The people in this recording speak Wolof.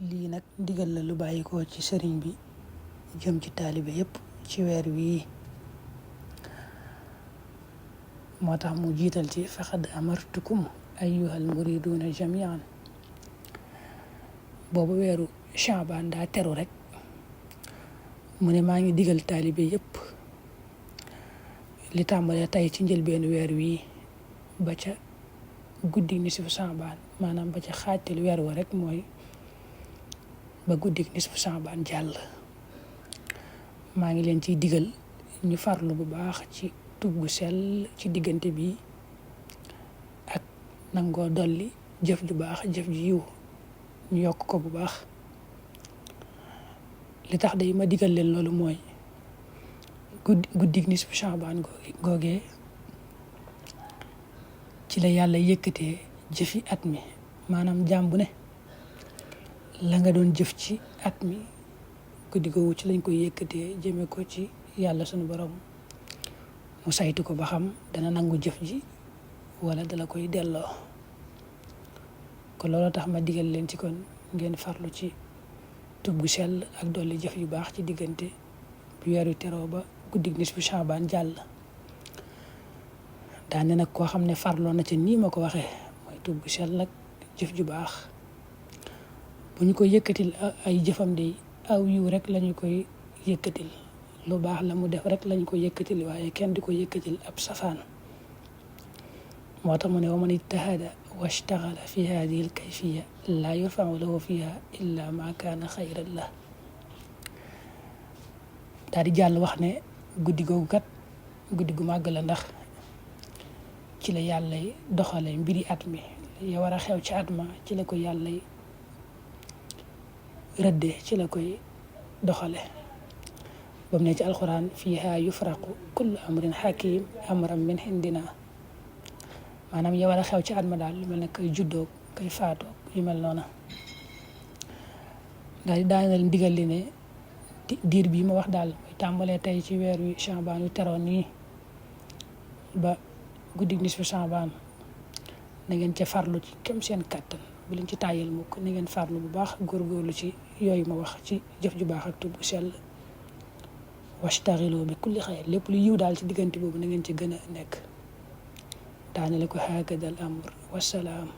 lii nag ndigal la lu bàyyi ko ci sëriñ bi jëm ci taalibe yépp ci weer wii moo tax mu jiital ci faqad amartukum ayyuhal muriduuna jamian boobu weeru Shaabaan daa teru rek mu ne maa ngi digal taalibe yépp li tàmbalee tey ci njëlbeenu weer wii ba ca guddi nisfu Shaabaan maanaam ba ca xaajtal weer wa rek mooy ba guddi nisfu Shaabaan jàll maa ngi leen ciy digal ñu farlu bu baax ci tub gu sell ci diggante bi ak nangoo dolli jëf ju baax jëf ju yiw ñu yokk ko bu baax li tax day ma digal leen loolu mooy guddi nisfu Shaabaan googee ci la yàlla yëkkatee jëfi at mi maanaam jaam bu ne la nga doon jëf ci at mi guddi googu ci lañ koy yëkkatee jëme ko ci yàlla sunu borom mu saytu ko ba xam dana nangu jëf ji wala dala koy delloo kon loolu tax ma digal leen ci kon ngeen farlu ci tub gu sell ak dolli jëf yu baax ci diggante bu weeru teroo ba guddi nisfu Shaabaan jàll daane nag koo xam ne farloo na ci nii ma ko waxee mooy tub gu sell ak jëf ju baax bu ñu ko yëkkatil ay jëfam de aw yiw rek lañu koy yëkkatil lu baax la mu def rek lañu ko yëkkatil waaye kenn di ko yëkkatil ab safaan moo tax mu ne wa man ijtahada washtaxala fi hadihi alkayfiya laa yurfau lahu fiha illa ma kaana xayran la daal di jàll wax ne guddi googu kat guddi gu màgg la ndax ci la yàlla doxale mbiri at mi ya war a xew ci at ma ci la ko yàlla rëdde ci la koy doxale ba mu ne ci alxuraan fiihaa yufraqu kullu amrin hakim amran min indina maanaam ya war a xew ci at ma daal lu mel ne kay juddoo kay faatoo yu mel noona daal di daaneel ndigal li ne diir bii ma wax daal mooy tàmbalee tey ci weer wi Shaabaan yu teroon nii ba guddi nisfu Shaabaan na ngeen ca farlu ci kem seen kàttan bu leen ci tàyyal mukk na ngeen farlu bu baax góorgóorlu ci yooyu ma wax ci jëf ju baax ak tub bu sell washtaxilu bi kulli xayr lépp lu yiw daal ci diggante boobu na ngeen ci gën a nekk daanale ko haakadal amr wassalaam